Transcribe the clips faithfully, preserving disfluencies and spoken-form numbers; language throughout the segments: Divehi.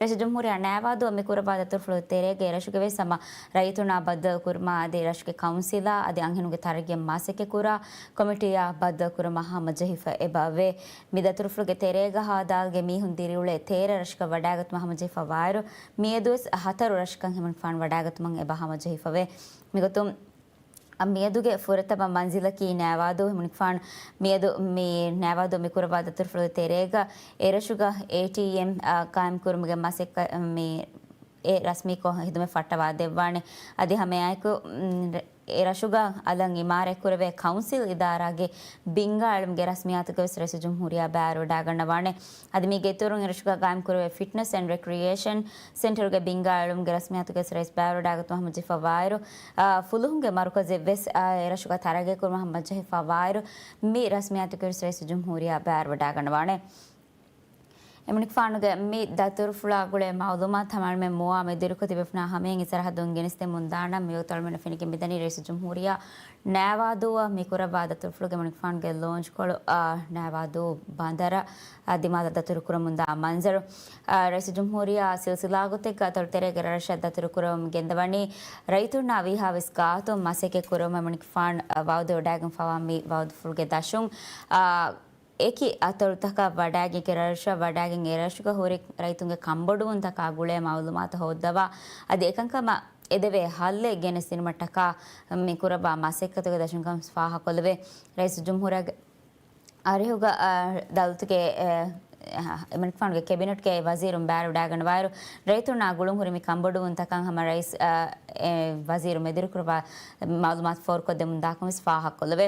ރައީސުލްޖުމްހޫރިއްޔާ ނައިވާދު މި ކުރައްވާ ދަތުރުފުޅުގެ ތެރޭގައި އެރަށުގެ ވެސް ހަމަ ރައްޔިތުންނާ ބައްދަލުކުރުމާ އަދި ރަށުގެ ކައުންސިލާ އަދި އަންހެނުންގެ ތަރައްގީއަށް މަސައްކަތްކުރާ ކޮމިޓީއާ ބައްދަލުކުރުމަށް ހަމަޖެހިފަ އެބައެވެ. މި ދަތުރުފުޅުގެ ތެރޭގަ ހާދާލްގެ މީހުން ދިރިއުޅޭ ތޭރަ ރަށަކަށް ވަޑައިގަތުމަށް ހަމަޖެހިފަ ވާއިރު، މިއަދުވެސް ހަތަރު ރަށަކަށް އެމަނިކުފާނު ވަޑައިގަތުމަށް އެބަ ހަމަޖެހިފަވޭ. މިގޮތުން މިއަދުގެ ފުރަތަމަ މަންޒިލަކީ ނައިވާދޫ. އެމަނިކުފާނު މިއަދު މި ނައިވާދޫ މި ކުރައްވާ ދަތުރުފުޅުގެ ތެރޭގަ އެރަށުގަ އޭޓީއެމް ގާއިމްކުރުމުގެ މަސައްކަތް މި އެ ރަސްމީކޮށް ހިދުމަތް ފައްޓަވާ ދެއްވާނެ. އަދި ހަމައެއާއެކު، އެ ރަށުގަ އަލަށް އިމާރާތްކުރެވޭ ކައުންސިލް އިދާރާގެ ބިންގާއެޅުމުގެ ރަސްމިއްޔާތުގައި ވެސް ރައީސުލްޖުމްހޫރިއްޔާ ބައިވެރިވަޑައިގަންނަވާނެ. އަދި މީގެ އިތުރުން އެރަށުގަ ގާއިމްކުރެވޭ ފިޓްނަސް އެންޑް ރެކްރިއޭޝަން ސެންޓަރުގެ ބިންގާއެޅުމުގެ ރަސްމިއްޔާތުގައި ވެސް ރައީސް ބައިވެރިވަޑައިގަތުމަށް ހަމަޖެހިފަ ވާއިރު، އާ، ފުލުހުންގެ މަރުކަޒެއް ވެސް، އާ، އެރަށުގަ ތަރައްގީކުރުމަށް ހަމަޖެހިފަ ވާއިރު، މި ރަސްމިއްޔާތުގައި ވެސް ރައީސުލްޖުމްހޫރިއްޔާ ބައިވެރިވަޑައިގަންނަވާނެ. އެމަނިކުފާނުގެ މި ދަތުރުފުޅާ ގުޅޭ މައުލޫމާތު ހަމައަޅަމެން މުވާ މެދުވެރިކޮށް ތިބޭފުޅުންނާ ހަމައިން އެއް ސަރަހައްދުން ގެނެސްދެމުން ދާނަން. މިވަގުތު އަޅަމެންނަށް ފެނިގެން މިދަނީ ރައީސުލްޖުމްހޫރިއްޔާ ނައިވާދޫއަށް މި ކުރައްވާ ދަތުރުފުޅުގެ އެމަނިކުފާނުގެ ލޯންޗްކޮޅު، އާ، ނައިވާދޫ ބަނދަރަށް، އާ، ދިމާލަށް ދަތުރުކުރަމުންދާ މަންޒަރު. އާ، ރައީސުލްޖުމްހޫރިއްޔާ ސިލްސިލާގޮތެއްގަ އަތޮޅު ތެރޭގެ ރަށްރަށަށް ދަތުރުކުރަމުން ގެންދަވަނީ ރައްޔިތުންނާ ވީހާވެސް ގާތުން މަސައްކަތް ކުރުމަށް. އެމަނިކުފާނު، އާ، ވައުދުވެވަޑައިގެންފަވާ މި ވައުދުފުޅުގެ ދަށުން، އާ، އެކި އަތޮޅުތަކަށް ވަޑައިގެން، އެކި ރަށްރަށަށް ވަޑައިގެން އެ ރަށުގަ ހުރި ރައްޔިތުންގެ ކަންބޮޑުވުންތަކާ ގުޅޭ މައުލޫމާތު ހޯއްދަވާ، އަދި އެކަންކަމަށް އެދެވޭ ހައްލެއް ގެނެސްދިނުމަށްޓަކާ މި ކުރައްވާ މަސައްކަތުގެ ދަށުން ކަން ފާހަގަކޮށްލެވޭ. ރައީސުލްޖުމްހޫރިއްޔާގެ އަރިހުގަ، އާ، ދައުލަތުގެ، އާ، އެމަނިކުފާނުގެ ކެބިނެޓްގެ ވަޒީރުން ބައިވެރިވަޑައިގަންނަވާއިރު، ރައްޔިތުންނާ ގުޅުން ހުރި މި ކަންބޮޑުވުންތަކަށް ހަމަ ރައީސް، އާ، އެ ވަޒީރު މެދުވެރިކުރައްވާ މައުލޫމާތު ފޯރުކޮށްދެމުންދާކަން ވެސް ފާހަގަކޮށްލެވޭ.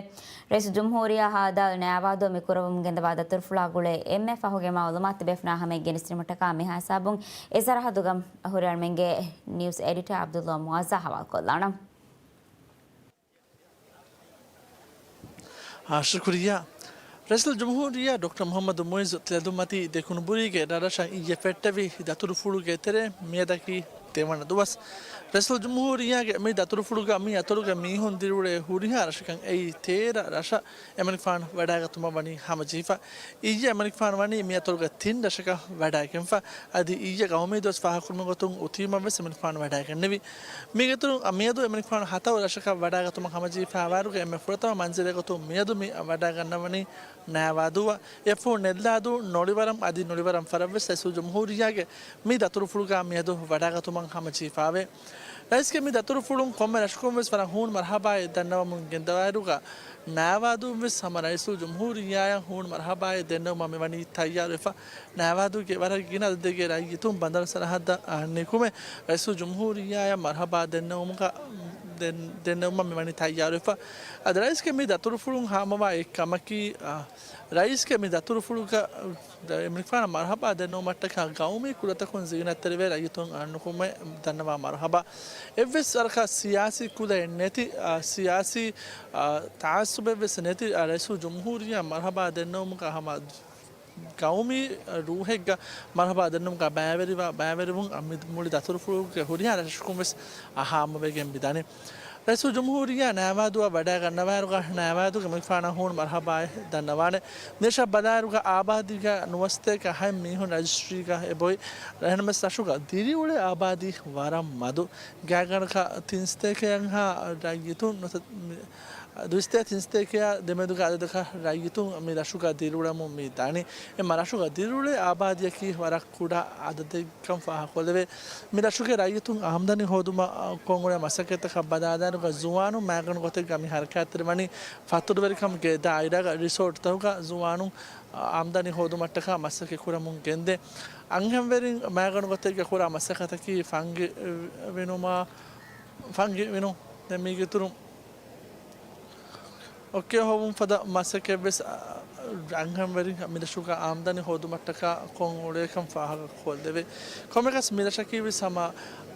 ރައީސުލްޖުމްހޫރިއްޔާ ހާދާލު ނައިވާދޫ މި ކުރައްވަމުން ގެންދަވާ ދަތުރުފުޅާ ގުޅޭ އެންމެ ފަހުގެ މައުލޫމާތު ތިބޭފުޅުންނާ ހަމައަށް ގެނެސްދިނުމަށްޓަކާ މިހާ ހިސާބުން އެ ސަރަހައްދުގަ ހުރި އަޅަމެންގެ ނިއުސް އެޑިޓާ ޢަބްދުﷲ މުޢައްޒާ ހަވާލުކޮށްލާނަން. އާ، ޝުކުރިއްޔާ. ރައީސުލްޖުމްހޫރިއްޔާ ޑޮކްޓަރ މުޙައްމަދު މުޢިއްޒު ތެދުމަތީ ދެކުނުބުރީގެ ރަށްރަށަށް އިއްޔެ ފެއްޓެވި ދަތުރުފުޅުގެ ތެރޭ މިއަދަކީ ދެވަނަ ދުވަސް. ރައީސުލްޖުމްހޫރިއްޔާގެ މި ދަތުރުފުޅުގަ މި އަތޮޅުގެ މީހުން ދިރިއުޅޭ ހުރިހާ ރަށަކަށް އެއީ ތޭރަ ރަށަށް އެމަނިކުފާނު ވަޑައިގަތުމަށް ވަނީ ހަމަޖެހިފަ. އިއްޔެ އެމަނިކުފާނު ވަނީ މި އަތޮޅުގެ ތިން ރަށަކަށް ވަޑައިގެންފަ. އަދި އިއްޔެ ގައުމީ ދުވަސް ފާހަގަކުރުމުގެ ގޮތުން އުތީމަށް ވެސް އެމަނިކުފާނު ވަޑައިގެންނެވި. މީގެއިތުރުން މިއަދު އެމަނިކުފާނު ހަތަރު ރަށަކަށް ވަޑައިގަތުމަށް ހަމަޖެހިފައިވާއިރުގެ އެންމެ ފުރަތަމަ މަންޒިލެއް ގޮތުން މިއަދު މި ވަޑައިގަންނަވަނީ ނައިވާދޫއަށް. އެފޫ ނެއްލާދޫ ނޮޅިވަރަމް އަދި ނޮޅިވަރަމް ފަރަށްވެސް ރައީސުލްޖުމްހޫރިއްޔާގެ މި ދަތުރުފުޅުގަ މިއަދު ވަޑައިގަތުމަށް ހަމަޖެހިފައެވެ. ރައީސްގެ މި ދަތުރުފުޅުން ކޮންމެ ރަށަކުން ވެސް ވަރަށް ހޫނު މަރުޙަބާއެއް ދަންނަވަމުން ގެންދަވާއިރުގަ، ނައިވާދޫން ވެސް ހަމަ ރައީސުލްޖުމްހޫރިއްޔާއަށް ހޫނު މަރުޙަބާއެއް ދެންނެވުމަށް މިވަނީ ތައްޔާރުވެފަ. ނައިވާދޫގެ ވަރަށް ގިނަ އަދަދެއްގެ ރައްޔިތުން ބަނދަރު ސަރަހައްދަށް، އާ، ނިކުމެ، ރައީސުލްޖުމްހޫރިއްޔާއަށް މަރުޙަބާ ދެންނެވުމުގަ، ދެން-، ދެންނެވުމަށް މިވަނީ ތައްޔާރުވެފަ. އަދި ރައީސްގެ މި ދަތުރުފުޅުން ހާމަވާ އެއްކަމަކީ، އާ، ރައީސްގެ މި ދަތުރުފުޅުގަ، އެމަނިކުފާނަށް މަރުޙަބާ ދެންނެވުމަށްޓަކާ ގައުމީ ކުލަތަކުން ޒީނަތްތެރިވެ ރައްޔިތުން އަންނުކުމެ ދަންނަވާ މަރުޙަބާ. އެއްވެސް ވަރަކަށް ސިޔާސީ ކުލައެއް ނެތި، އާ، ސިޔާސީ، އާ، ތަޢައްޞުބެއްވެސް ނެތި، އާ، ރައީސުލްޖުމްހޫރިއްޔާ މަރުޙަބާ ދެންނެވުމުގަ ހަމަ ގައުމީ ރޫޙެއްގަ މަރުޙަބާ ދެންނެވުމުގަ ބައިވެރިވާ، ބައިވެރިވުން މި މުޅި ދަތުރުފުޅުގެ ހުރިހާ ރަށަކުން ވެސް ހާމަވެގެން މިދަނީ. ރައީސުލްޖުމްހޫރިއްޔާ ނައިވާދޫއަށް ވަޑައިގަންނަވާއިރުގަ ނައިވާދޫގެ އެމަނިކުފާނަށް ހޫނު މަރުޙަބާއެއް ދަންނަވާނެ. މިރަށަށް ބަލާއިރުގަ އާބާދީގަ ނުވަސަތޭކަ ހަތް މީހުން ރަޖިސްޓްރީގަ އެބައޮތް. އެހެންނަމަވެސް ރަށުގަ ދިރިއުޅޭ އާބާދީ ވަރަށް މަދު. ގާތްގަނޑަކަށް ތިންސަތޭކައަށްހާ ރައްޔިތުން ނުވަސަ-، މި-، ދުވަސަތޭކަ ތިންސަތޭކަޔާ ދެމެދުގެ އަދަދަކަށް ރައްޔިތުން މި ރަށުގަ ދިރިއުޅެމުން މި ދަނީ. އެ މަ-، ރަށުގަ ދިރިއުޅޭ އާބާދީއަކީ ވަރަށް ކުޑަ އަދަދެއްކަން ފާހަގަކޮށްލެވޭ. މި ރަށުގެ ރައްޔިތުން އާމްދަނީ ހޯދުމަށް ކޮށްއުޅޭ މަސައްކަތްތަކަށް ބަލާލާއިރުގަ ޒުވާނުން މައިގަނޑު ގޮތެއްގަ މި ހަރަކާތްތެރިވަނީ ފަތުރުވެރިކަމުގެ ދާއިރާގަ ރިސޯޓްތަކުގަ ޒުވާނުން އާމްދަނީ ހޯދުމަށްޓަކާ މަސައްކަތް ކުރަމުން ގެންދޭ. އަންހެންވެރިން މައިގަނޑު ގޮތެއްގަ ކުރާ މަސައްކަތަކީ ފަންގި ވިނުމާ، ފަންގި ވިނުން. ދެން މީގެ އިތުރުން އޮއްކޭ ހޮވުން ފަދަ މަސައްކަތްވެސް، އަ، އަންހެންވެރިން މިރަށުގަ އާމްދަނީ ހޯދުމަށްޓަކާ ކޮށް އުޅޭކަން ފާހަގަ ކޮށްލެވޭ. ކޮންމެއަކަސް މިރަށަކީވެސް ހަމަ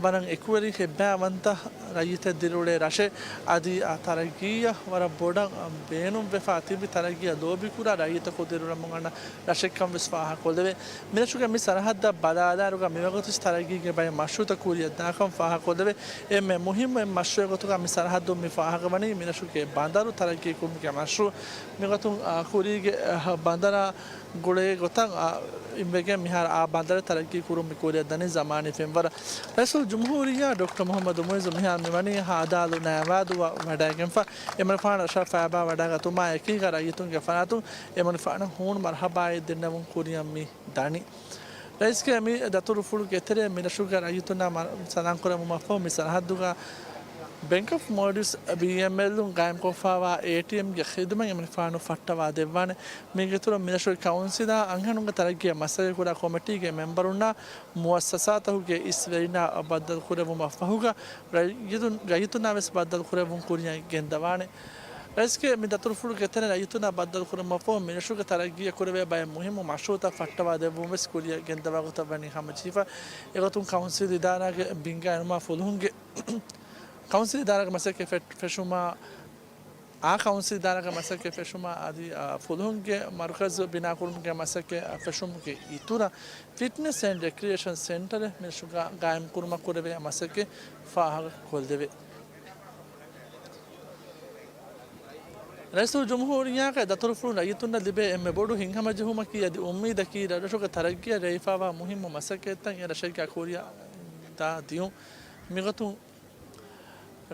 ވަރަށް އެކުވެރި ހެއްބާވަންތަ ރައްޔިތެއް ދިރިއުޅޭ ރަށެއް. އަދި އާ ތަރައްގީއަށް ވަރަށް ބޮޑަށް ބޭނުންވެފާ ތިބި ތަރައްގީއަށް ލޯބިކުރާ ރައްޔިތަކު ދިރިއުޅެމުން އަންނަ ރަށެއްކަން ވެސް ފާހަގަކޮށްލެވޭ. މިރަށުގެ މި ސަރަހައްދަށް ބަލާލާއިރުގަ މިވަގުތު ތަރައްގީގެ ބައެއް މަޝްރޫޢުތައް ކުރިއަށް ދާކަން ފާހަގަކޮށްލެވޭ. އެންމެ މުހިއްމު އެއް މަޝްރޫޢެއް ގޮތުގަ މި ސަރަހައްދުން މި ފާހަގަވަނީ މިރަށުގެ ބަނދަރު ތަރައްގީ ކުރުމުގެ މަޝްރޫޢު. މިގޮތުން، އާ، ކުރީގެ، އާ، ބަނދަރާ ގުޅޭ ގޮތަށް އާ، އިންވެގެން މިހާރު އާ ބަނދަރެއް ތަރައްގީ ކުރުން މި ކުރިއަށް ދަނީ ޒަމާނީ ފެންވަރަށް. ރައީސުލްޖުމްހޫރިއްޔާ ޑޮކްޓަރ މުޙައްމަދު މުޢިއްޒު މިހާރު މިވަނީ ހާދާލު ނައިވާދޫއަށް ވަޑައިގެންފަ. އެމަނިކުފާނު ރަށަށް ފައިބާ ވަޑައިގަތުމާ އެކީގަ ރައްޔިތުންގެ ފަރާތުން އެމަނިކުފާނަށް ހޫނު މަރުޙަބާއެއް ދެންނެވުން ކުރިއަށް މި ދަނީ. ރައީސްގެ މި ދަތުރުފުޅުގެ ތެރޭ މިރަށުގެ ރައްޔިތުންނާ މަ-، ސަލާންކުރެއްވުމަށްފަހު މި ސަރަހައްދުގަ ބެންކް އޮފް މޯލްޑިވްސް، ބީއެމްއެލް، އުން ގާއިމްކޮށްފައިވާ އޭޓީއެމްގެ ޚިދުމަތް އެމަނިކުފާނު ފައްޓަވާ ދެއްވާނެ. މީގެ އިތުރަށް މިރަށުގެ ކައުންސިލާ އަންހެނުންގެ ތަރައްގީއަށް މަސައްކަތްކުރާ ކޮމިޓީގެ މެމްބަރުންނާ މުއައްސަސާތަކުގެ އިސް ވެރިންނާ ބައްދަލުކުރެއްވުމަށްފަހުގަ ރައްޔިތުން، ރައްޔިތުންނާ ވެސް ބައްދަލުކުރެއްވުން ކުރިއަށް ގެންދަވާނެ. ރައީސްގެ މި ދަތުރުފުޅުގެ ތެރެއިން ރައްޔިތުންނާ ބައްދަލުކުރުމަށްފަހު މިރަށުގެ ތަރައްގީއަށް ކުރެވޭ ބައެއް މުހިއްމު މަޝްރޫޢުތައް ފައްޓަވާ ދެއްވުން ވެސް ކުރިއަށް ގެންދަވާ ގޮތަށް ވަނީ ހަމަޖެހިފަ. އެގޮތުން ކައުންސިލް އިދާރާގެ ބިންގާ އިނުމާ ފުލުހުންގެ، ކައުންސިލް އިދާރާގެ މަސައްކަތް ފެ-، ފެށުމާ، އާ ކައުންސިލް އިދާރާގެ މަސައްކަތް ފެށުމާ އަދި، އާ، ފުލުހުންގެ މަރުކަޒު ބިނާކުރުމުގެ މަސައްކަތް ފެށުމުގެ އިތުރަށް، ފިޓްނެސް އެންޑް ރެކްރިއޭޝަން ސެންޓަރެއް މިރަށުގަ ގާއިމްކުރުމަށް ކުރެވޭ މަސައްކަތް ފާހަގަކޮށްލެވޭ. ރައީސުލްޖުމްހޫރިއްޔާގެ ދަތުރުފުޅުން ރައްޔިތުންނަށް ލިބޭ އެންމެ ބޮޑު ހިތްހަމަޖެހުމަކީ އަދި އުއްމީދަކީ ރަށްރަށުގެ ތަރައްގީއަށް ރޭވިފައިވާ މުހިއްމު މަސައްކަތްތައް އެ ރަށެއްގަ ކުރިއަށް ދާ ދިޔުން. މިގޮތުން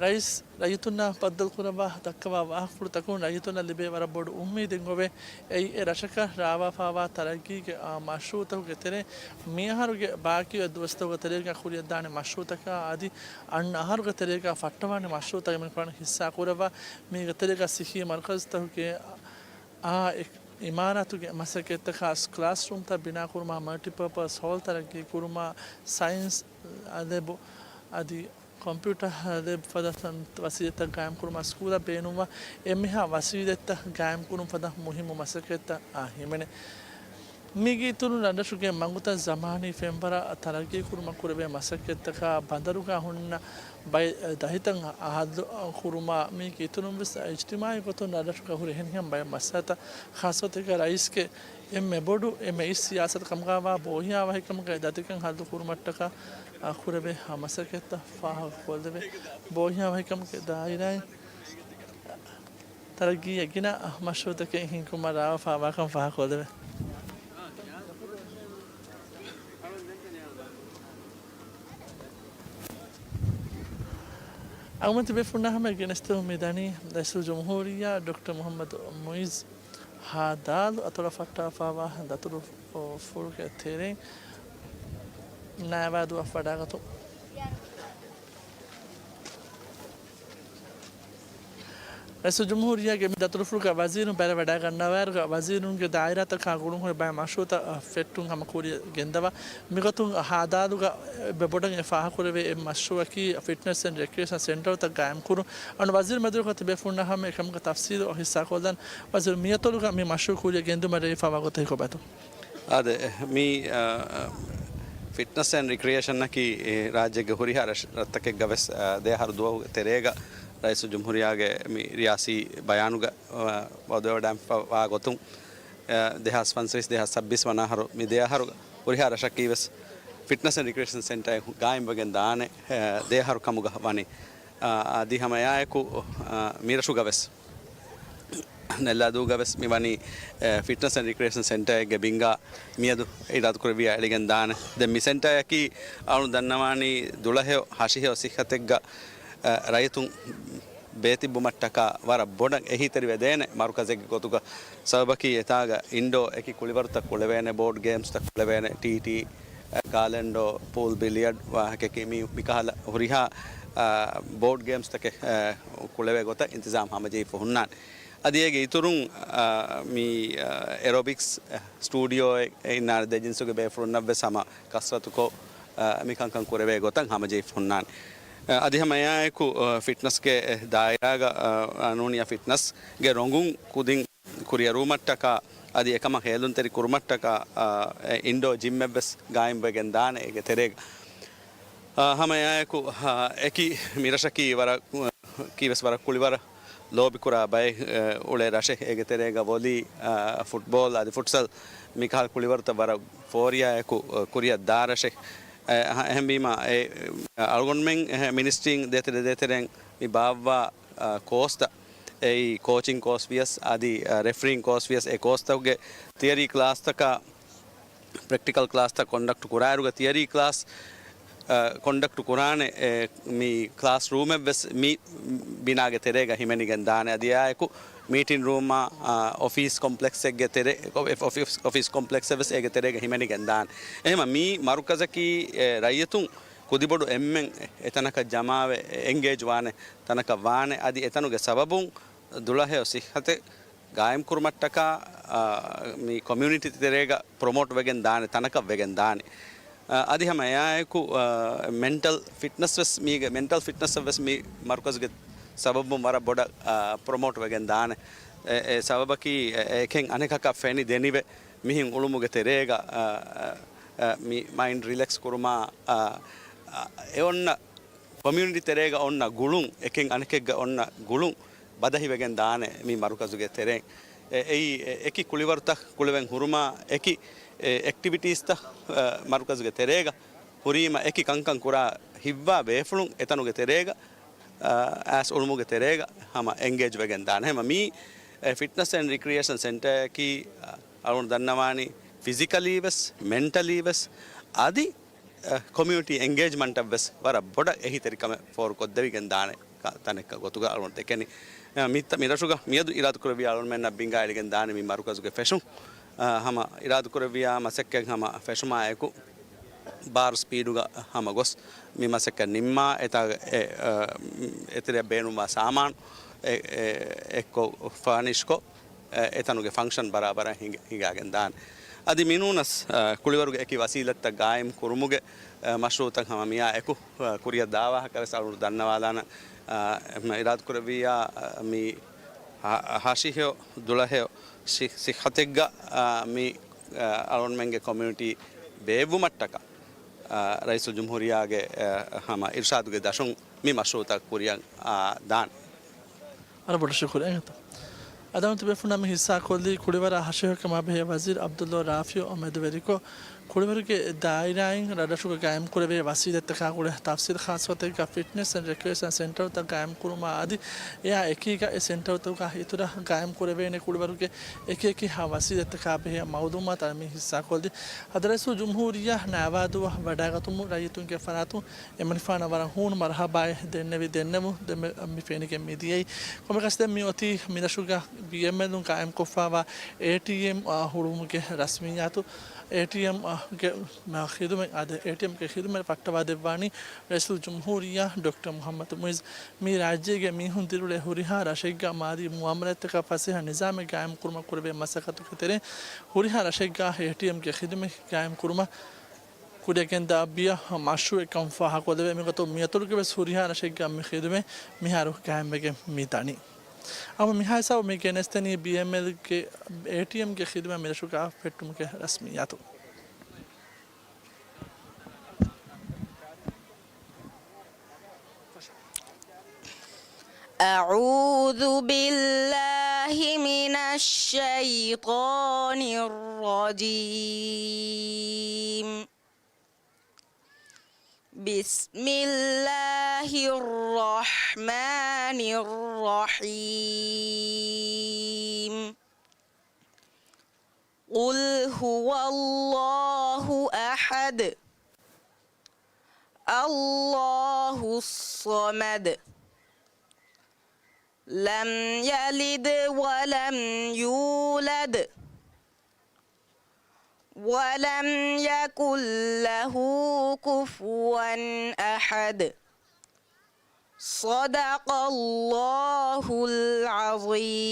ރައީސް ރައްޔިތުންނާ ބައްދަލުކުރައްވާ ދައްކަވާ ވާހަކަފުޅުތަކުން ރައްޔިތުންނަށް ލިބޭ ވަރަށް ބޮޑު އުއްމީދެއް އޮވޭ. އެއީ އެ ރަށަކަށް ރާވާފައިވާ ތަރައްގީގެ އާ މަޝްރޫޢުތަކުގެ ތެރެއިން މިއަހަރުގެ ބާކީ އޮތް ދުވަސްތަކުގެ ތެރޭގަ ކުރިއަށްދާނެ މަޝްރޫޢުތަކާ އަދި އަންނަ އަހަރުގެ ތެރޭގަ ފައްޓަވާނެ މަޝްރޫޢުތައް އެމަނިކުފާނު ހިއްސާކުރައްވާ. މީގެ ތެރޭގަ ސިއްހީ މަރުކަޒުތަކުގެ އާ އިމާރާތުގެ މަސައްކަތްތަކާ، ކްލާސްރޫމްތައް ބިނާކުރުމާ، މަލްޓިޕާޕަސް ހޯލް ތަރައްގީ ކުރުމާ، ސައިންސް ލެބު އަދި ކޮމްޕިއުޓަރ ލެބް ފަދަ ވަސީލަތްތައް ގާއިމްކުރުމާ، ސްކޫލަށް ބޭނުންވާ އެންމެހާ ވަސީލަތްތައް ގާއިމްކުރުން ފަދަ މުހިއްމު މަސައްކަތްތައް އާ ހިމެނޭ. މީގެ އިތުރުން ރަށްރަށުގެ މަގުތައް ޒަމާނީ ފެންވަރަށް ތަރައްގީކުރުމަށް ކުރެވޭ މަސައްކަތްތަކާ، ބަނދަރުގަ ހުންނަ ބައެއް ދަތިތައް ހައްލު ކުރުމާ، މީގެ އިތުރުން ވެސް އިޖްތިމާޢީ ގޮތުން ރަށްރަށުގަ ހުރި އެހެނިހެން ބައެއް މައްސަލަތައް، ޚާއްޞަ ގޮތެއްގަ ރައީސްގެ އެންމެ ބޮޑު، އެންމެ އިސް ސިޔާސަތު ކަމުގައިވާ ބޯހިޔާވަހިކަމުގެ ދަތިކަން ހައްލު ކުރުމަށްޓަކާ، އާ، ކުރެވޭ މަސައްކަތްތައް ފާހަގަކޮށްލެވޭ. ބޯހިޔާވަހިކަމުގެ ދާއިރާއިން ތަރައްގީއަށް ގިނަ މަޝްރޫޢުތަކެއް ހިންގުމަށް ރާވާފައިވާކަން ފާހަގަކޮށްލެވޭ. އަޅުގަނޑު ތިބޭފުޅުންނާ ހަމަ ގެނެސްދެމުން މިދަނީ ރައީސުލްޖުމްހޫރިއްޔާ ޑޮކްޓަރ މުޙައްމަދު މުޢިއްޒު ހާދާލު އަތޮޅަށް ފައްޓާފައިވާ ދަތުރުފުޅުގެ ތެރެއިން ނައިވާދޫއަށް ވަޑައިގަތުން. ރައީސުލްޖުމްހޫރިއްޔާގެ މި ދަތުރުފުޅުގަ ވަޒީރުން ބައިވެރިވަޑައިގަންނަވާއިރުގަ، ވަޒީރުންގެ ދާއިރާތަކާ ގުޅުންހުރި ބައެއް މަޝްރޫޢުތައް ފެއްޓުން ހަމަ ކުރިއަށް ގެންދަވާ. މިގޮތުން ހާދާލުގަ އެންމެ ބޮޑަށް އެ ފާހަގަކުރެވޭ އެއް މަޝްރޫޢަކީ ފިޓްނަސް އެންޑް ރެކްރިއޭޝަން ސެންޓަރުތައް ގާއިމްކުރުން. އަންނަ ވަޒީރު މެދުވެރިކޮށް ތިބޭފުޅުންނާ ހަމަ އެކަމުގެ ތަފްސީލު ހިއްސާކޮށްލަން. ވަޒީރު، މިއަތޮޅުގަ މި މަޝްރޫޢު ކުރިއަށް ގެންދުމަށް ރޭވިފައިވާ ގޮތަށް ހިކޮބަތު. އާދެ، މި، އާ، ފިޓްނަސް އެންޑް ރިކްރިއޭޝަންއަކީ، އެ، ރާއްޖޭގެ ހުރިހާ ރަށް، ރަށްތަކެއްގަ ވެސް، އާ، ދެ އަހަރު ދުވަހުގެ ތެރޭގަ ރައީސުލްޖުމްހޫރިއްޔާގެ މި ރިޔާސީ ބަޔާނުގަ، އާ، ވަދެވަޑައިފައިވާ ގޮތުން، އާ، ދެހާސް ފަންސަވީސް، ދެހާސް ސައްބީސް ވަނަ އަހަރު މި ދެ އަހަރުގަ ހުރިހާ ރަށަކީ ވެސް ފިޓްނަސް އެންޑް ރިކްރިއޭޝަން ސެންޓަރެއް ގާއިމްވެގެން ދާނެ، އާ، ދެ އަހަރު ކަމުގަ ވަނީ. އާ، އަދި ހަމައެއާއެކު، އާ، މިރަށުގަ ވެސް ނެއްލާދޫގަ ވެސް މިވަނީ، އެ، ފިޓްނަސް އެންޑް ރިކްރިއޭޝަން ސެންޓަރެއްގެ ބިންގާ މިއަދު އިރާދަކުރެއްވިއްޔާ އެޅިގެން ދާނެ. ދެން މި ސެންޓަރަކީ އަޅު ދަންނަވާނީ ދުޅަހެޔޮ ހަށިހެޔޮ ސިއްހަތެއްގަ، އެ، ރައްޔިތުން ބޭތިއްބުމަށްޓަކާ ވަރަށް ބޮޑަށް އެހީތެރިވެދޭނެ މަރުކަޒެއްގެ ގޮތުގަ. ސަބަބަކީ އެތާގަ އިންޑޯ އެކި ކުޅިވަރުތައް ކުޅެވޭނެ، ބޯޑް ގޭމްސްތައް ކުޅެވޭނެ، ޓީޓީ، އެ، ގާލެންޑޯ، ޕޫލް ބިލިއަޑް ވާހަކައަކީ މި، މިކަހަލަ ހުރިހާ، އާ، ބޯޑް ގޭމްސްތަކެއް، އާ، ކުޅެވޭ ގޮތަށް އިންތިޒާމް ހަމަޖެހިފަ ހުންނާނެ. އަދި އޭގެ އިތުރުން، އާ، މި، އާ، އެރޯބިކްސް، އާ، ސްޓޫޑިއޯއެއް އިންނާނެ ދެ ޖިންސުގެ ބޭފުޅުންނަށް ވެސް ހަމަ ކަސްރަތުކޮށް، އާ، މި ކަންކަން ކުރެވޭ ގޮތަށް ހަމަޖެހިފަ ހުންނާނެ. އާ، އަދި ހަމަ އެއާއެކު، އާ، ފިޓްނަސްގެ، އެ، ދާއިރާގަ، އާ، ނޫނިއްޔާ ފިޓްނަސްގެ ރޮނގުން ކުދިން ކުރިއެރުވުމަށްޓަކާ އަދި އެކަމަށް ހޭލުންތެރި ކުރުމަށްޓަކާ، އާ، އެ، އިންޑޯ ޖިމްއެއް ވެސް ގާއިމްވެގެން ދާނެ އޭގެ ތެރޭގަ. އާ، ހަމަ އެއާއެކު، އާ، އެކި މިރަށަކީ ވަރަށް، ކީ ވެސް ވަރަށް ކުޅިވަރަށް ލޯބިކުރާ ބައެއް، އެ، އުޅޭ ރަށެއް. އޭގެ ތެރޭގަ ވޮލީ، އާ، ފުޓްބޯލް އަދި ފުޓްސަލް މިކަހަލަ ކުޅިވަރުތައް ވަރަށް ފޯރިޔާއެކު، އެ، ކުރިއަށް ދާ ރަށެއް. އެ، އެހެންވީމަ، އެ، އަޅުގަނޑުމެން އެ، މިނިސްޓްރީން ދޭތެރެ ދޭތެރެން މި ބާއްވާ، އާ، ކޯސްތައް އެއީ ކޯޗިން ކޯސް ވިޔަސް އަދި، އަ، ރެފްރީން ކޯސް ވިޔަސް އެ ކޯސްތަކުގެ ތިއަރީ ކްލާސްތަކާ ޕްރެކްޓިކަލް ކްލާސްތައް ކޮންޑަކްޓް ކުރާއިރުގަ ތިއަރީ ކްލާސް، އަ، ކޮންޑަކްޓް ކުރާނެ، އެ، މި ކްލާސް ރޫމެއްވެސް މި ބިނާގެ ތެރޭގަ ހިމެނިގެން ދާނެ. އަދި އެއާއެކު މީޓިން ރޫމާ، އާ، އޮފީސް ކޮމްޕްލެކްސެއްގެ ތެރެ، އޮފީސް، އޮފީސް ކޮމްޕްލެކްސެއްވެސް އޭގެ ތެރޭގަ ހިމެނިގެން ދާނެ. އެހެމަ މީ މަރުކަޒަކީ، އެ، ރައްޔިތުން ކުދިބޮޑު އެންމެން އެތަނަކަށް ޖަމާވެ، އެންގޭޖް ވާނެ ތަނަކަށް ވާނެ. އަދި އެތަނުގެ ސަބަބުން ދުޅަހެޔޮ ސިއްހަތެއް ގާއިމްކުރުމަށްޓަކާ، އާ، މި ކޮމިއުނިޓީ ތެރޭގަ ޕްރޮމޯޓް ވެގެން ދާނެ، ތަނަކަށް ވެގެން ދާނެ. އަ، އަދި ހަމަ އެއާއެކު، އަ، މެންޓަލް ފިޓްނަސް ވެސް މީގެ، މެންޓަލް ފިޓްނަސް ވެސް މި މަރުކަޒުގެ ސަބަބުން ވަރަށް ބޮޑަށް، އަ، ޕްރޮމޯޓް ވެގެން ދާނެ. އެ، އެ ސަބަބަކީ، އެ، އެކެއް އަނެކަކަށް ފެނި ދެނިވެ މިހެން އުޅުމުގެ ތެރޭގަ، އަ، އަ، އަ، މި މައިންޑް ރިލެކްސް ކުރުމާ، އަ، އަ، އެ އޮންނަ ކޮމިއުނިޓީ ތެރޭގަ އޮންނަ ގުޅުން، އެކެއް އަނެކެއްގަ އޮންނަ ގުޅުން ބަދަހިވެގެން ދާނެ މި މަރުކަޒުގެ ތެރެއިން. އެ، އެއީ، އެ، އެކި ކުޅިވަރުތައް ކުޅެވެން ހުރުމާ، އެކި، އެ، އެކްޓިވިޓީސްތައް، އަ، މަރުކަޒުގެ ތެރޭގަ ހުރީމަ، އެކި ކަންކަން ކުރާ ހިތްވާ ބޭފުޅުން އެތަނުގެ ތެރޭގަ، އަ، އައިސް އުޅުމުގެ ތެރޭގަ ހަމަ އެންގޭޖް ވެގެން ދާނެ. ހަމަ މީ، އެ، ފިޓްނަސް އެންޑް ރިކްރިއޭޝަން ސެންޓަރއަކީ، އަ، އަޅުގަނޑު ދަންނަވާނީ ފިޒިކަލީ ވެސް، މެންޓަލީ ވެސް، އަދި އަ، ކޮމިއުނިޓީ އެންގޭޖްމަންޓަށް ވެސް ވަރަށް ބޮޑަށް އެހީތެރިކަމެއް ފޯރުކޮށްދެވިގެން ދާނެ ތަނެއްކަ ގޮތުގަ އަޅުގަނޑު ދެކެނީ. އަ، މި، މި ރަށުގަ މިއަދު އިރާދަކުރެއްވިޔާ އަޅުގަނޑުމެންނަށް ބިނގާ އެޅިގެން ދާނެ މި މަރުކަޒުގެ ފެށުން. އަ، ހަމަ އިރާދަކުރެއްވިޔާ މަސައްކަތް ހަމަ ފެށުމާއެކު ބާރު ސްޕީޑުގަ ހަމަ ގޮސް މި މަސައްކަތް ނިންމާ އެތާ، އެ، އަ، އެތެރެއަށް ބޭނުންވާ ސާމާނު އެ، އެ، އެއްކޮށް ފާނިޝްކޮށް، އެ، އެތަނުގެ ފަންކްޝަން ބަރާބަރަށް ހިނގ-، ހިނގާގެން ދާނެ. އަދި މިނޫނަސް، އަ، ކުޅިވަރުގެ އެކި ވަސީލަތްތައް ގާއިމް ކުރުމުގެ، އަ، މަޝްރޫއުތައް ހަމަ މިއާ އެކު، އަ، ކުރިއަށް ދާވާހަކަ ވެސް އަޅުގަނޑު ދަންނަވާލާނަން، އަ، އިރާދަކުރެއްވިއްޔާ، އަ، މި ހަ-، ހަށިހެޔޮ ދުޅަހެޔޮ ސި-، ސިއްހަތެއްގަ، އަ، މި، އަ، އަޅުގަނޑުމެންގެ ކޮމިއުނިޓީ ބޭއްވުމަށްޓަކާ، އަ، ރައީސުލްޖުމްހޫރިއްޔާގެ، އަ، ހަމަ އިރުޝާދުގެ ދަށުން މި މަޝްރޫއުތައް ކުރިއަށް، އާ، ދާނެ. ވަރަށް ބޮޑަށް ޝުކުރިއްޔާ. އަދާވަތު ބޭފުޅުންނާ މި ހިއްސާކޮށްލީ ކުޅިވަރާ ހަށިހެޔޮކަމާ ބެހޭ ވަޒީރު ޢަބްދުﷲ ރާފިޢު މެދުވެރިކޮށް، ކުޅިވަރުގެ ދާއިރާއިން ރަށްރަށުގަ ގާއިމްކުރެވޭ ވަސީލަތްތަކާ ގުޅޭ ތަފްސީލް ޚާއްޞަ ގޮތެއްގަ ފިޓްނެސް އެންޑް ރެކްރިއޭޝަން ސެންޓަރުތައް ގާއިމްކުރުމާ އަދި އެއާ އެކީގަ އެ ސެންޓަރުތަކުގަ އިތުރަށް ގާއިމްކުރެވޭނެ ކުޅިވަރުގެ އެކި އެކި ހާ ވަސީލަތްތަކާ ބެހޭ މައުލޫމާތު މި ހިއްސާކޮށްލީ. ހަދަ ރައީސުލްޖުމްހޫރިއްޔާ ނައިވާދުވަހު ވަޑައިގަތުމުން ރައްޔިތުންގެ ފަރާތުން އެމަނިފާނަށް ވަރަށް ހޫނު މަރުޙަބާއެއް ދެންނެވި ދެންނެވުން ދެން މި ފެނިގެން މި ދިޔައީ. ކޮންމެއަކަސް ދެން މި އޮތީ މިރަށުގަ ބީއެމްއެލުން ގާއިމްކޮށްފައިވާ އޭޓީއެމް، އާ، ހުޅުވުމުގެ ރަސްމިއްޔާތު. އޭޓީއެމް، އާ، ގެ، އާ، ޚިދުމަތް އާދެ، އޭޓީއެމްގެ ޚިދުމަތް ފައްޓަވާ ދެއްވާނީ ރައީސުލްޖުމްހޫރިއްޔާ ޑޮކްޓަރ މުޙައްމަދު މުޢިއްޒު. މީ ރާއްޖޭގެ މީހުން ދިރިއުޅޭ ހުރިހާ ރަށެއްގަ މާލީ މުއާމަލާތްތަކަށް ފަސޭހަ ނިޒާމެއް ގާއިމްކުރުމަށް ކުރެވޭ މަސައްކަތުގެ ތެރެއިން ހުރިހާ ރަށެއްގަ އޭޓީއެމްގެ ޚިދުމަތް ގާއިމްކުރުމަށް ކުރިއަށް ގެންދާ ބިޔަ މަޝްރޫޢެއްކަން ފާހަގަކޮށްލެވޭ. މިގޮތުން މިއަތޮޅުގެ ވެސް ހުރިހާ ރަށެއްގަ މި ޚިދުމަތް މިހާރު ގާއިމްވެގެން މި ދަނީ. އަމަ މިހާ ހިސާބު މި ގެނެސްދެނީ ބީއެމްއެލްގެ އޭޓީއެމްގެ ޚިދުމަތް މިރަށުގަ ފެއްޓުމުގެ ރަސްމިއްޔާތު. أعوذ بالله من الشيطان الرجيم. بسم الله الرحمن الرحيم. قل هو الله أحد. الله الصمد. لم يلد ولم يولد. ولم يكن له كفوا أحد. صدق الله العظيم.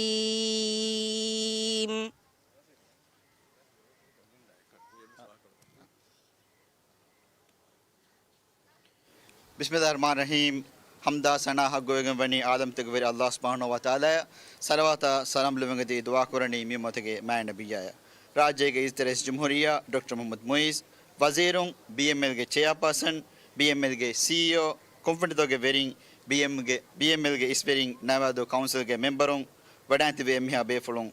ބިސްމިﷲ ރަޙްމާން ރަޙީމް. ޙަމްދާ ސަނާ ޙައްޤުވެގެން ވަނީ ޢާލަމްތަކުގެ ވެރި ﷲ ސުބްޙާނަހޫ ވަތަޢާލާއަށް. ޞަލަވާތާ ސަލާމް ލެއްވެގެން ދުޢާ ކުރަނީ މި އުއްމަތުގެ މާތް ނަބިއްޔާއަށް. ރާއްޖޭގެ އިއްޒަތްތެރި ރައީސް ޖުމްހޫރިއްޔާ ޑޮކްޓަރ މުޙައްމަދު މުޢިއްޒު، ވަޒީރުން، ބީއެމްއެލްގެ ޗެއާޕާސަން، ބީއެމްއެލްގެ ސީއީއޯ، ކުންފުނިތަކުގެ ވެރިން، ބީއެމްގެ، ބީއެމްއެލްގެ އިސްވެރިން، ނައިވާދޫ ކައުންސިލްގެ މެމްބަރުން، ވަޑައިން ތިބި އެންމެހާ ބޭފުޅުން،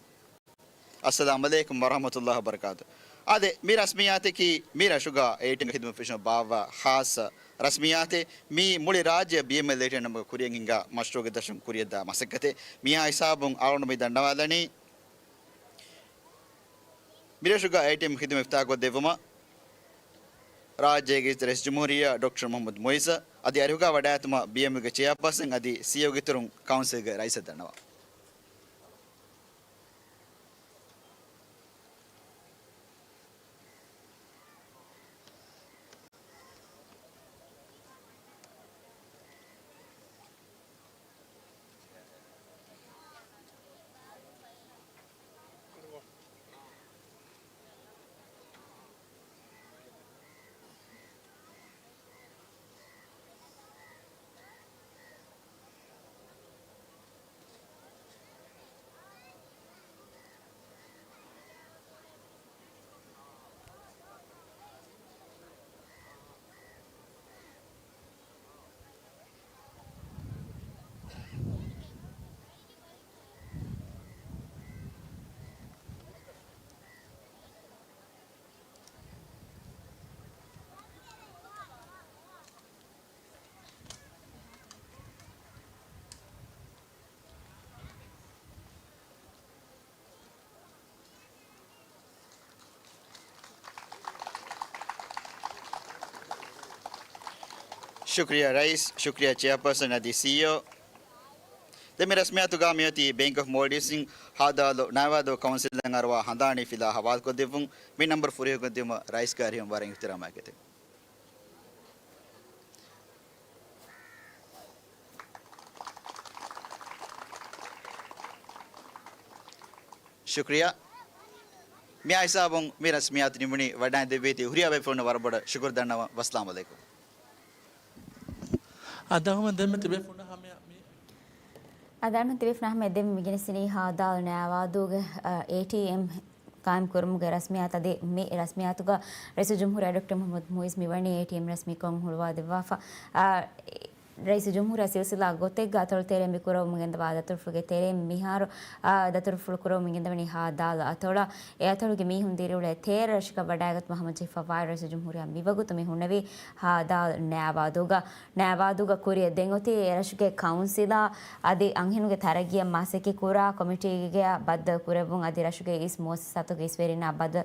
އައްސަލާމް ޢަލައިކުމް ވަރަޙްމަތުﷲ ވަބަރަކާތު. އާދެ، މި ރަސްމިއްޔާތަކީ މި ރަށުގަ އޭޓީއެމްގެ ޚިދުމަތް ފެށުމަށް ބާއްވާ ޚާއްޞަ ރަސްމިއްޔާތެއް. މީ މުޅި ރާއްޖެ ބީއެމްއެލް އޭޓީއެމް ނަމުގަ ކުރިއަށް ހިންގާ މަޝްރޫޢުގެ ދަށުން ކުރިއަށްދާ މަސައްކަތެއް. މިހާ ހިސާބުން އަޅުގަނޑު މި ދަންނަވާލަނީ މިރަށުގަ އޭޓީއެމް ޚިދުމަތް އިފްތިތާޙްކޮށްދެއްވުމަށް ރާއްޖޭގެ ރައީސް ޖުމްހޫރިއްޔާ ޑޮކްޓަރ މުޙައްމަދު މުޢިއްޒަށް އަދި އަރިހުގަ ވަޑައިގަތުމަށް ބީއެމްއެލްގެ ޗެއާޕާސަން އަދި ސީއީއޯގެ އިތުރުން ކައުންސިލްގެ ރައީސަށް ދަންނަވާ. ޝުކުރިއްޔާ ރައީސް، ޝުކުރިއްޔާ ޗެއާޕާސަން އަދި ސީއީއޯ. ދެން މި ރަސްމިއްޔާތުގަ މިއޮތީ ބޭންކް އޮފް މޯލްޑިވްސް އިން ހާދާލު ނައިވާދޫ ކައުންސިލަށް އަރުވާ ހަނދާނީ ފިލާ ހަވާލުކޮށްދެއްވުން. މި ނަންބަރު ފުރިހަމަކޮށްދިއުމަށް ރައީސްގެ އަރިހުން ވަރަށް އިޙްތިރާމާ ގެތެން. ޝުކުރިއްޔާ. މިއާ ހިސާބުން މި ރަސްމިއްޔާތު ނިމުނީ. ވަޑައިގެންދެއްވީތީ ހުރިހާ ބޭފުޅުންނަށް ވަރަށް ބޮޑަށް ޝުކުރު ދަންނަވަން. ވައްސަލާމު ޢަލައިކުމް. އަދާހަމަ ދެންމެ ތިބޭފުޅުންނަށް ހަމަޔަށް މި އަދާނަ ތިބޭފުޅުން ހަމަ ދެން މި ގެނެސްދިނީ ހާދާލު ނައިވާދޫގެ، އާ، އޭޓީއެމް ޤާއިމް ކުރުމުގެ ރަސްމިއްޔާތު. އަދި މި ރަސްމިއްޔާތުގަ ރައީސުލްޖުމްހޫރިއްޔާ ޑޮކްޓަރ މުޙައްމަދު މުޢިއްޒު މިވަނީ އޭޓީއެމް ރަސްމީކޮށް ހުޅުވާދެއްވާފަ. އާ، ރައީސުލްޖުމްހޫރިއްޔާ ސިލްސިލާ ގޮތެއްގަ އަތޮޅު ތެރެއިން މި ކުރަމުން ގެންދަވާ ދަތުރުފުޅުގެ ތެރެއިން މިހާރު، އާ، ދަތުރުފުޅު ކުރަމުން ގެންދަވަނީ ހާދާލު އަތޮޅަށް. އެ އަތޮޅުގެ މީހުން ދިރިއުޅޭ ތޭރަ ރަށަކަށް ވަޑައިގަތުމަށް ހަމަޖެހިފައިވާ ރައީސުލްޖުމްހޫރިއްޔާ މިވަގުތު މި ހުންނެވީ ހާދާލު ނައިވާދޫގަ. ނައިވާދޫގަ ކުރިއަށް ދެން އޮތީ އެރަށުގެ ކައުންސިލާ އަދި އަންހެނުންގެ ތަރައްގީއަށް މަސައްކަތް ކުރާ ކޮމިޓީގެ ބައްދަލު ކުރެއްވުން އަދި ރަށުގެ އިސް މުއައްސަސާތުގެ އިސްވެރިންނާ ބައްދަލު،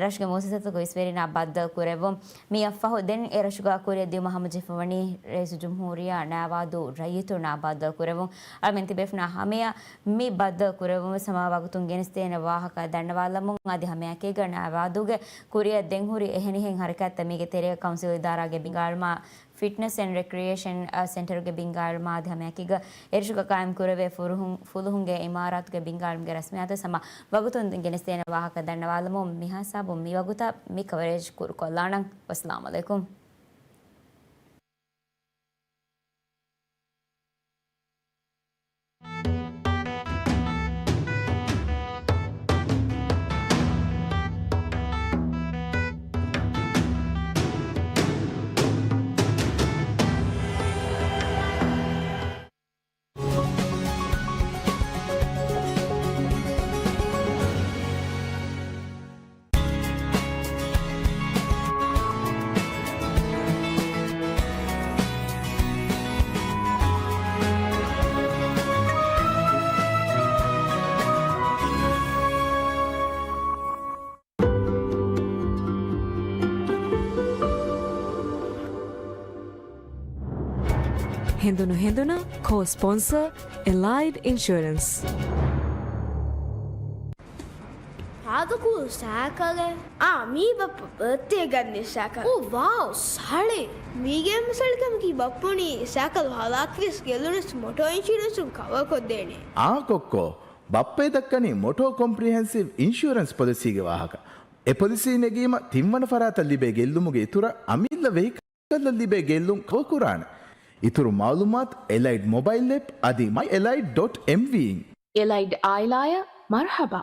ރަށުގެ މުއައްސަސާތުގެ އިސްވެރިންނާ ބައްދަލު ކުރެއްވުން. މިއަށްފަހު ދެން އެރަށުގަ ކުރިއަށް ދިއުމަށް ހަމަޖެހިފައިވަނީ ރައީސުލްޖުމްހޫރިއްޔާ ނައިވާދޫ ރައްޔިތުންނާ ބައްދަލު ކުރެއްވުން. އަޅުމެން ތިބޭފުޅުންނާ ހަމަޔަށް މި ބައްދަލު ކުރެއްވުމަށް ހަމަ ވަގުތުން ގެނެސްދޭނެ ވާހަކަ ދަންނަވާލަމުން އަދި ހަމައެކީގަ ނައިވާދޫގެ ކުރިއަށް ދެން ހުރި އެހެނިހެން ހަރަކާތްތައް މީގެ ތެރޭގަ ކައުންސިލް އިދާރާގެ ބިންގާ އަޅުމާ، ފިޓްނަސް އެންޑް ރެކްރިއޭޝަން، އަ، ސެންޓަރުގެ ބިންގާ އަޅުމާ އަދި ހަމައެކީގަ އެރަށުގަ ޤާއިމް ކުރެވޭ ފުރުހުން، ފުލުހުންގެ އިމާރާތުގެ ބިންގާ އަޅުމުގެ ރަސްމިއްޔާތު ހަމަ ވަގުތުން ގެނެސްދޭނެ ވާހަކަ ދަންނަވާލަމުން. މިހާ ހިސާބުން މިވަގުތަށް މި ކަވަރޭޖް ކުރުކޮށްލާނަން. ވައްސަލާމު ޢަލައިކުމް. ހެނދުނު ހެނދުނަށް ކޯ ސްޕޮންސަރ އެލައިޑް އިންޝުއަރެންސް. ހާދަ ކޫލް ސައިކަލެއް. އާ، މީ ބައްޕަ ބައްތޭ ގަންނަ ސައިކަލް. އޯ ވާއު، ސަޅި. މީގެ އެންމެ ސަޅިކަމަކީ ބައްޕަ ބުނީ ސައިކަލް ހަލާކުވިޔަސް ގެއްލުނަސް މޮޓޯ އިންޝުއަރެންސުން ކަވަރ ކޮށްދޭނެ. އާ ކޮއްކޮ، ބައްޕަ ދައްކަނީ މޮޓޯ ކޮމްޕްރިހެންސިވް އިންޝުއަރެންސް ޕޮލިސީގެ ވާހަކަ. އެ ޕޮލިސީ ނެގީމަ ތިންވަނަ ފަރާތަށް ލިބޭ ގެއްލުމުގެ އިތުރަށް އަމިއްލަ ވެހިކަލް ކަލަށް ލިބޭ ގެއްލުން ކަވަރ ކުރާނެ. އިތުރު މައުލޫމާތު އެލައިޑް މޮބައިލް އެޕް އަދި މައި އެލައިޑް ޑޮޓް އެމްވީ އިން. އެލައިޑް އާއިލާއަށް މަރުޙަބާ.